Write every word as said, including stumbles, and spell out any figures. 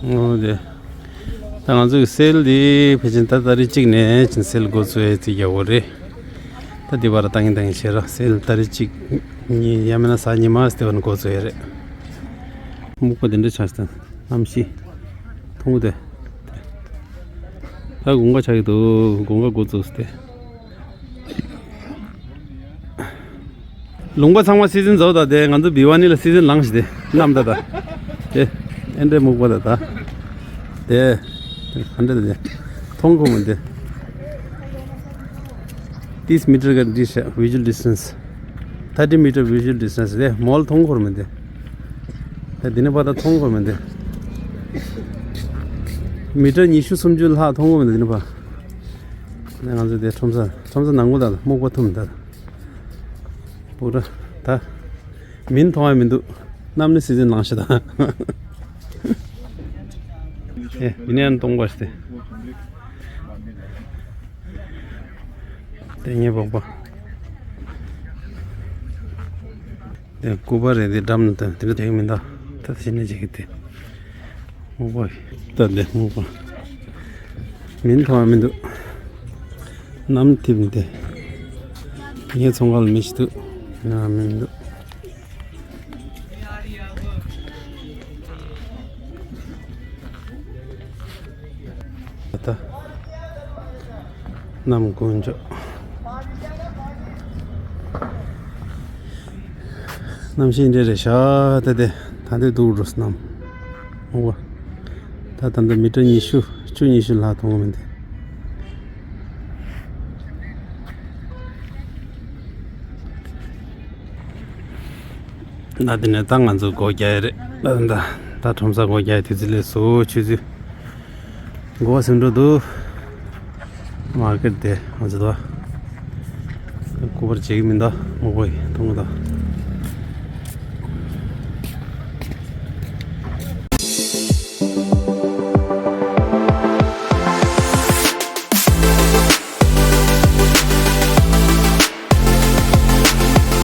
འོ་དེ། ད་ང་ཚོ་གི་སེལ་འདི་ཕལ་ཆེར་ད་ཏ་རིག་གཅིག་ནས་ཕྱིན་སེལ་འགོ་ཚུགས་ཡས་ཅིག་ཡག་པོ་རེད། ད་འདི་བར་བཏང་གིན་བཏང་གིན་བྱས་ར་སེལ་ཏ་རིག་གཅིག་གཉིས་ཡང་མིན་ན་གཟའ་ཉི་མ་སྟེ་བར་འགོ་ཚུགས་ཡས་རེད། སྨུག་པ་དེ་འདྲ་ཆགས་སྟེ་གནམ་གཤིས་མཐོང་གི་དེ། ད་དགུན་ཁ་ཆགས་ཀྱི་འདུག་དགུན་ཁ་འགོ་ཚུགས་སྟེ། ལུང་པ་ཚང་མ་སི་ཛིན་རྫོགས་ད་དེ་ང་ཚོ་བི་ཝ་ནི་ལ་སི་ཛིན་ལངས་ཤི་དེ་གནམ་ད་ད། དེ་ཨེ་འདྲའི་སྨུག་པ་ད་ད། དེ་ག་འདྲ་དེ་མཐོང་གོ་མི་འདི། This meter ག་ཌི་ཤ་visual distance, thirty meter visual distance དེ་མོལ་མཐོང་གོ་མི་འདི། དེ་འདི་ནི་པ་ད་མཐོང་གོ་མི་འདི། མི་ཊར་ཉི་ཤུ་སུམ་ཅུ་ལྷག་མཐོང་གོ་མི་འདི་འདི་ནི་པ། ང་ཚོ་དེ་ཁྲོམ་ས་ཁྲོམ་ས་ནང་གོ་ད་སྨུག་པ་ཐུམ་ད། པུ་ར་ད་མིན་མཐོང་ཡ་མི་འདུག་གནམ་ནི་སི་ཛིན་ནང་ཞིག་དང་། ཨེ་མི་ནན་གཏོང་པ་ཞིག་དེ་ངས་བོག་པ། དེ་སྐུ་པར་རེད་དེ་འགྲམ་ནི་དེ་འདྲ་དེ་མི་འདུག་ད་ཕྱི་ནས་བྱེད་ཀྱི་དེ། སྨུག་པ། ད་འདི་སྨུག་པ། མིན་མཐོང་བ་མི་འདུག་གནམ་འཐིབས་འདི། ངའི་ཚོང་ཁང་ལ་མི་ཞིག་འདུག་ང་མི་འདུག་ད་ལྟ། གནམ་དཀོན་མཆོག་གནམ་གཤིས་འདྲ་རེད་ཤག་ད་དེ་ད་འདི་སྡུག་རུ་གནམ། འོ། ད་ད་ལྟ་མི་ཊར་ཉི་ཤུ་བཅུ་ཉི་ཤུ་ལྷག་མཐོང་གི་མི་འདུག་ད་དེ་ནས་ད་ང་ཚོ་སྒོ་རྒྱག་ཡ་རེད། ད་ད་ད་ཁྲོམ་ས་སྒོ་རྒྱག་ཡ་དུས་ཚོད་སླེབས་སོང་། ཆུ་ཚོད་འགོ་བ་ཟིན་འགྲོ་འདུག་མར་ཀེཊ་དེ་ང་ཚོ་ད་སྐུ་པར་བྱེད་ཀྱི་མི་འདུག་སྨུག་པ་ཡིས་མཐོང་གི་འདུག